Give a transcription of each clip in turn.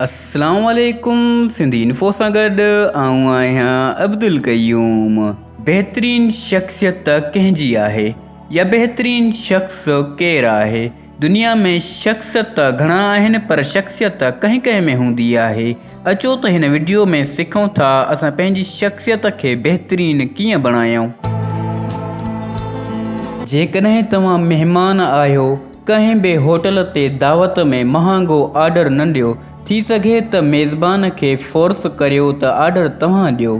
اسلام عليڪم سنڌي انفو سان گڏ آئون آهيان عبدالقيوم. بهترين شخصيت ڪنهن جي آهي يا بهترين شخص ڪير آهي؟ دنيا ۾ شخص ته گهڻا آهن پر شخصيت ڪنهن ڪنهن ۾ هوندي آهي. اچو ته هن وڊيو ۾ سکون ٿا اسان پنهنجي شخصيت کي بهترين ڪيئن بڻايون. جيڪڏهن توهان مهمان آهيو ڪنهن به هوٽل تي دعوت ۾ مهانگو آرڊر نه ڏيو، ٿي سگهي ته ميزبان کي فورس ڪريو ته آرڊر توهان ڏيو.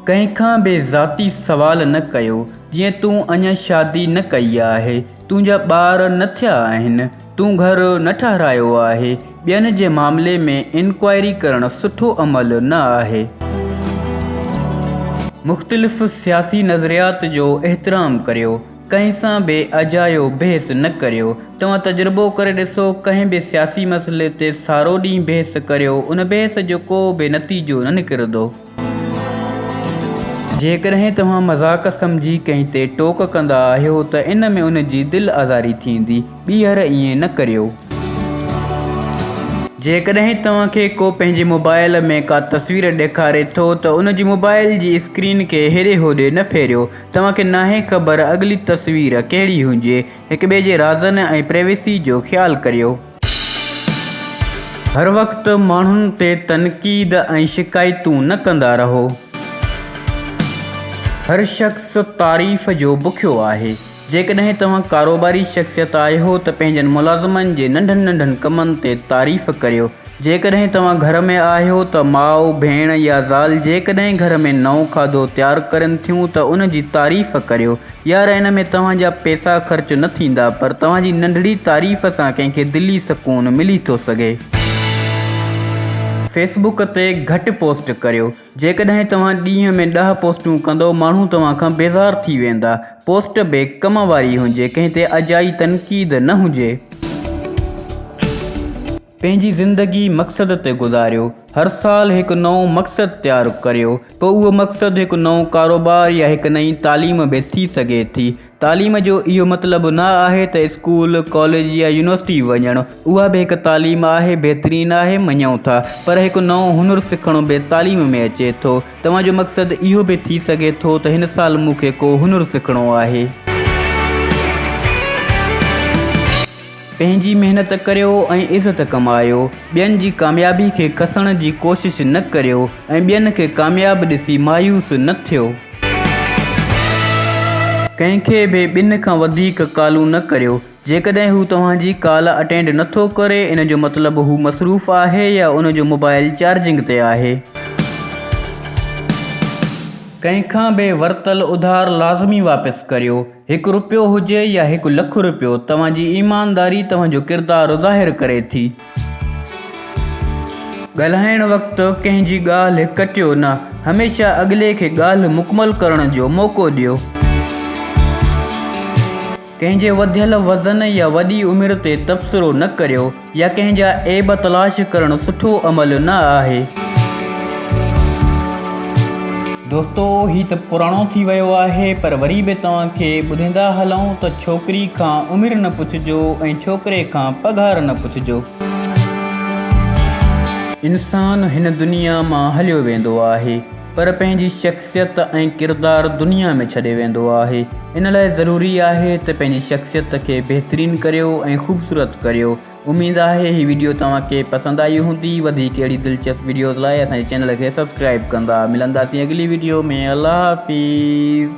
ڪنهن کان به ذاتي سوال نه ڪيو، جيئن تون اڃا شادي نه ڪئي آهي، تنهنجا ٻار نه ٿيا آهن، تون گهر نه ٺهرايو آهي، ٻين جي معاملي ۾ انڪوائري ڪرڻ سٺو عمل نه آهي. مختلف سياسي نظريات جو احترام ڪريو، ڪنهن سان به اجايو بحث نه ڪريو. توهان تجربو ڪري ڏسو، ڪنهن به سياسي مسئلي تي سارو ڏينهن بحث ڪريو، ان بحث جو ڪو به نتيجو نه نڪرندو. جيڪڏهن توهان مذاق سمجهي ڪنهن تي ٽوڪ ڪندا آهيو ته ان ۾ ان جي دل آزاري ٿيندي. ٻيهر ائين نه ڪريو. جيڪڏهن توهان کي ڪو پنهنجي موبائل ۾ ڪا تصوير ڏيکاري ٿو ته ان جي موبائل جي اسڪرين کي هيڏي هوڏي نه ڦيريو، توهان کي ناهي خبر اڳلي تصوير ڪهڙي هجي، هڪٻئي جي رازن ۽ پرائيويسي جو خيال ڪريو. هر وقت ماڻهن تي تنقيد ۽ شڪايتون نه ڪندا رهو. هر شخص تعريف جو بکيو آهي. جيڪڏهن توهان ڪاروباري شخصيت آهيو ته پنهنجن ملازمن جي ننڍن ننڍن ڪمن تي تعريف ڪريو. جيڪڏهن توهان گهر ۾ آهيو ته ماء، ڀيڻ يا زال جيڪڏهن گهر ۾ نئون کاڌو تيار ڪرين ٿيون ته ان جي تعريف ڪريو. يار ان ۾ توهان جا پيسا خرچ نه ٿيندا پر توهان جي ننڍڙي تعريف سان ڪنهن کي دلي سڪون ملي ٿو سگهي. فيس بڪ تي گهٽ پوسٽ ڪريو. جيڪڏهن توهان ڏينهن ۾ ڏهه پوسٽون ڪندو ماڻهو توهان کان بيزار ٿي ويندا. پوسٽ به ڪم واري هجي ڪنهن تي اجائي تنقيد نه هجي. پنهنجي زندگي مقصد تي گذاريو. هر سال هڪ نئون مقصد تيار ڪريو. پوء اهو مقصد هڪ نئون ڪاروبار يا هڪ نئين تعليم به ٿي سگهي ٿي. تعليم جو اهو مطلب نه آهي ته اسڪول، ڪاليج يا يونيورسٽي وڃڻ، اها به هڪ تعليم آهي، بهترين آهي، مڃون ٿا، پر هڪ نئون هنر سکڻ به تعليم ۾ اچي ٿو. توهان جو مقصد اهو به ٿي سگهي ٿو ته هن سال مون کي ڪو هنر سکڻو آهي. پنهنجي محنت ڪريو ۽ عزت ڪمايو، ٻين جي ڪاميابي کي کسڻ جي ڪوشش نه ڪريو ۽ ٻين کي ڪامياب ڏسي مايوس نه ٿيو. ڪنهن کي به ٻن کان وڌيڪ ڪالون نه ڪريو، جيڪڏهن هو توهان جي ڪال اٽينڊ نه ٿو ڪري ان جو مطلب هو مصروف آهي يا ان جو موبائل چارجنگ تي آهي. ڪنهن کان به ورتل اڌار لازمي واپس ڪريو. هڪ رپيو هجي يا هڪ لک رپيو، توهان جي ايمانداري توهان جو ڪردار ظاهر ڪري ٿي. ڳالهائڻ وقت ڪنهن جي ڳالهه ڪٽيو نه، هميشه اڳلي کي ڳالهه مڪمل ڪرڻ جو موقعو ڏيو. ڪنهن جي وڌيل وزن يا وڏي عمر تي تبصرو نه ڪريو. يا ڪنهن جا عيب تلاش ڪرڻ سٺو عمل نه آهي. دوستو هي ته پراڻو ٿي ويو آهي پر وري به توهان کي ٻڌيندا هلون ته ڇوڪري کان عمر نه پڇجو ۽ ڇوڪري کان پگهار نه پڇجو. انسان هن دنيا مان هليو ويندو آهي پر پنهنجي شخصيت ۽ ڪردار دنيا ۾ ڇڏي ويندو آهي ان لاء ضروري آهي ته پنهنجي شخصيت کي بهترين ڪريو ۽ خوبصورت ڪريو اميد آهي هي ويڊيو توهان کي پسند آئي هوندي وڌيڪ اهڙي دلچسپ ويڊيوز لاء اسان جي چينل کي سبسڪرائب ڪندا ملنداسين اڳلي ويڊيو ۾ الله حافظ.